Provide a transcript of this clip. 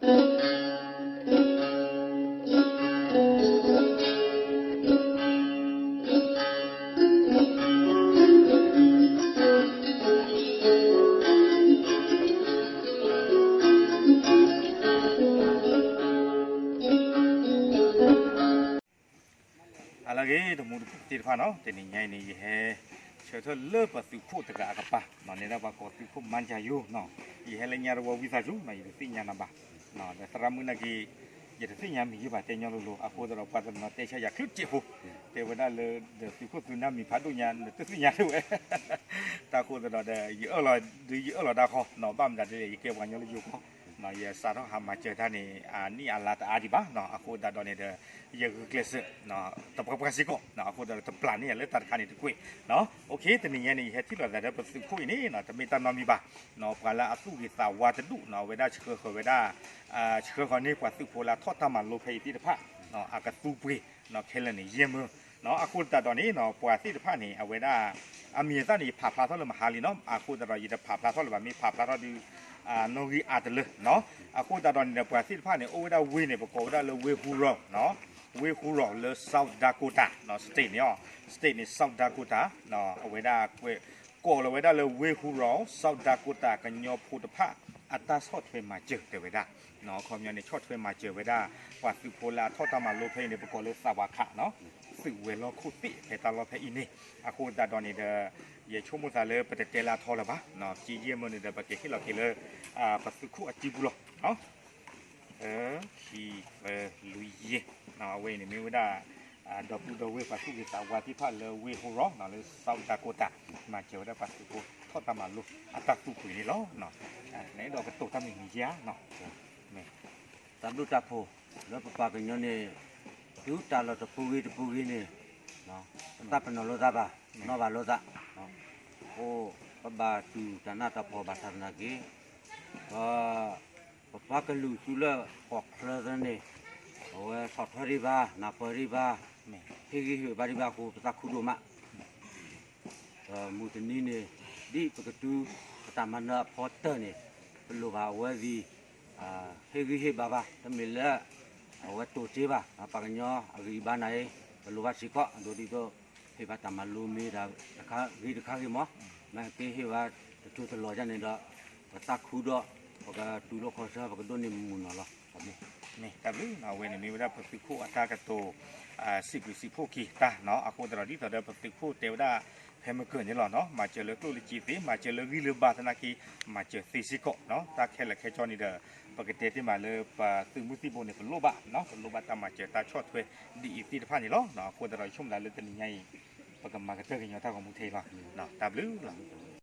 အလၢဂ့ၤ တမူတကိးသ့ၣ်တဖၣ်နီၤ, တနံၤညါအံၤန့ၣ် ယဟဲဆၢထၢၣ်လၢပသုးခိၣ်တဂၤအကပၤနီၤ, နဲဒၣ်ပှၤကိးသုးခိၣ်မါယၤယိနီၤ, ယဟဲလၢညါတဝီဝံသးစူၤနီၤ, ယတသ့ၣ်ညါနၤဘၣ်, ဒီးသရၣ်မုၣ်နာ်က့ၤ ယတသ့ၣ်ညါမံၤယဲဘၣ် တဲညီလိၤလိၤ, အဃိသတးဒီးပှၤတနီၤတဲဆါယၤချုးစဲးဖိ, တဲဝဲဒၣ်လၢဒီးသုးခိၣ်သုးနၢ်မံၤဖးဒိၣ်ညါ နတသ့ၣ်ညါတဝဲ, တၢ်ဃိသတးဒီး ယအၢၣ်လီၤဒုးယအၢၣ်လီၤတၢ်ဃီနီၤ, ဘၣ်မတၤဒ်လဲၣ် ယကဲပှၤကညီလၢယိၤကီၢ် ယစးထီၣ်ဟးမၤစၢၤတၢ်န့ၣ် အနံၣ်အလါတအါဒံးဘၣ်နီၤ, အဃိသတးဒီးန့ၣ်ဒီး ယဂုာ်ကျဲးစၢး တပှဲၤပှဲၤစ့ၢ်ကီးနီၤ, အဃိသတးဒီးတပျၢ်န့ၢ်ယၤလၢတၢ်တခါန့ၣ်တကွ့ၢ်နီၤ, အိၣ်ခ့ တနံၤညါန့ၣ် ယဟဲထံၣ်လိာ်သးဒီးပသုးခိၣ်အံၤန့ၣ်နီၤ, တမ့ၢ်တၢ်နီတမံၤဘၣ်နီၤ, ပှၤလၢအသူၣ်ဂ့ၤသးဝါတဒူၣ်နီၤ, အဝဲဒၣ်ဆှၢဃီၤဝဲဒၣ် ဆှၢဃီၤန့ၢ်ပှၤသုးဖိလၢအထီၣ်တၢ်မၤလိဖဲအံၤသ့ၣ်တဖၣ်နီၤ, အကသူပှ့ၤနီၤ, ခဲလၢာ်န့ၣ် ယဲၢ်မၢ နီၤ, အဃိသတးဒီးန့ၣ်နီၤ, ပှၤသ့ၣ်တဖၣ်န့ၣ် အဝဲဒၣ် အမံၤအသၣ်န့ၣ် ယဖးဖျါထီၣ်လၢမဟါလံနီၤ, အဃိသတးဒီး ယတဖးဖျါထီၣ်လၢၤဘၣ်, မ့ၢ်ဖးဖျါထီၣ်ဒုး နီၣ်ဂံၢ်အါတလၢနီၤ, အဃိသတးဒီးန့ၣ်ဒီး ပှၤသ့ၣ်တဖၣ်န့ၣ် အိၣ်ဝဲဒၣ်ဝ့ၢ်န့ၣ် ပကိးဝဲဒၣ်လၢဝ့ၢ်ဟူရီနီၤ, ဝ့ၢ်ဟူရီလၢ South Dakota နီၤ, state န့ၣ်အီၤ, state န့ၣ် South Dakota နီၤ, အဝဲဒၣ် ကိးလီၤဝဲဒၣ်လၢဝ့ၢ်ဟူရီ South Dakota ကညီဖိတဖၣ် အတၢ်ဆီၣ်ထွဲမၤစၢၤတဲဝဲဒၣ် နီၤ, အခီပညီန့ၣ် ဆီၣ်ထွဲမၤစၢၤဝဲဒၣ် ပှၤသုးဖိလၢအထီၣ်တၢ်မၤလိဖဲအံၤန့ၣ် ပကိးလၢသးဝးခးနီၤ, သုးဝဲၤလီၢ်ခိၣ်သ့ၣ်ဖဲတၢ်လီၢ်ဖဲအံၤန့ၣ်, အဃိသတးဒီးန့ၣ်ဒီး ယဆိကမိၣ်သးလၢပတတဲလၢအထီလၢၤဘၣ်, က့ယဲၢ်မၢန့ၣ်ဒီး ပကဟ့ၣ်လီၤက့ၤလၢ ပသုးခိၣ်အစုပူၤလီၤ. သၢ, ခံ, သၢ, လွံၢ်, ယဲၢ်, အဝဲအံၤန့ၣ်မ့ၢ်ဝဲဒၣ် ဒီပုၢ်ဒီဝဲၢ်ပှၤသူၣ်ဂ့ၤသးဝါသ့ၣ်တဖၣ်လၢဝ့ၢ်ဟူရီနီၤ, လၢ South Dakota မၤစၢၤဝဲဒၣ်ပှၤသုးဖိထီၣ်တၢ်မၤလိအတၢ်သူပှ့ၤန့ၣ်လီၤ. နအဲၣ်ဒိးကတိၤတၢ်မံၤမံၤဧါနီၤ, တၢ်ဘျုးတၢ်ဖှိၣ်လၢပပှၤကညီန့ၣ် တုၤတၢ်လီၢ်တပူၤဂ့ၤတပူၤဂ့ၤန့ၣ် ပသးပနီၣ်လိာ်သးဘၣ်, နီၣ်ဘၣ်လိာ်သး, အဃိ ပဘၣ်တူၢ်တၢ်နးတၢ်ဖှီၣ်ဘၣ်ဆၣ်သနာ်က့ ပ ပပှၤကလုာ်ဆူလၢကီၢ်ချၢသ့ၣ်န့ၣ် အဝဲဆီၣ်ထွဲဒံးဘၣ်, နၢ်ပၢၢ်ဒံးဘၣ်, ဟ့ၣ်ဂံၢ်ဟ့ၣ်ဘါဒံးဘၣ်အဃိ ပသးခုဒိၣ်မး. မုၢ်တနံၤန့ၣ် ဒ်ပကတုၤပတၢ်မၤနၢၤအဖီတၢၢ်န့ၣ် ပလိၣ်ဘၣ်အဝဲသ့ၣ် ဟ့ၣ်ဂံၢ်ဟ့ၣ်ဘါဘၣ်, တမ့ၢ်လၢ အဝဲတိၢ်တ့ဘၣ်, ပှၤကညီအဂံၢ်အဘါန့ၣ် ပလိၣ်ဘၣ်စ့ၢ်ကီး, အဒိဒ်သိး ဟ့ၣ်ဘါတၢ်မၤလိမ့ၢ်တၢ်တခါဂ့ၤတခါဂ့ၤမး, မ့ၢ်က့ၤဟ့ၣ်ဘါတထူၣ်တလီၢ်ဒ်န့ၣ်ဒီး ပသးခုဒီး ပကတူၢ်လိာ်ခီၣ်ဆၢ ပကဒိးန့ၢ်မုၢ်နီၢ်လီၤ. မ့ၢ်တၢ်ဘျုးနီၤ, အဝဲန့ၣ်မ့ၢ်ဝဲဒၣ်ပသုးခိၣ်အတၢ်ကတိၤ စံးဘျုးစံးဖှိၣ်က့ၤတၢ်နီၤ, အဃိသတးဒီး ဒ်သိးဒီးပသုးခိၣ်တဲဝဲဒၣ် ဖဲမုၢ်ကၢၢ်န့ၣ်လီၤနီၤ, မၤစၢၤလၢကျိၣ်လၢစ့သ့, မၤစၢၤလၢဂံၢ်လၢဘါသနာ်က့ မၤစၢၤသ့စ့ၢ်ကီးနီၤ, တၢ်ခဲလၢာ်ခဲဆ့န့ၣ်ဒီး ပကတဲတ့ၢ်မးလၢပသုးမုၢ်သံၣ်ဘိန့ၣ် ပလိၣ်ဘၣ်နီၤ, ပလိၣ်ဘၣ်တၢ်မၤစၢၤတၢ်ဆီၣ်ထွဲဒ်အံၤသ့ၣ်တဖၣ်န့ၣ်လီၤ. အဃိသတးဒီး ယဆိကမိၣ်သးလၢတနံၤညါအံၤ ပကမၤကတၢၢ်ကညီတၢ်ဂီၤမူထဲအံၤလီၤ. တၢ်ဘျုးလီၤ.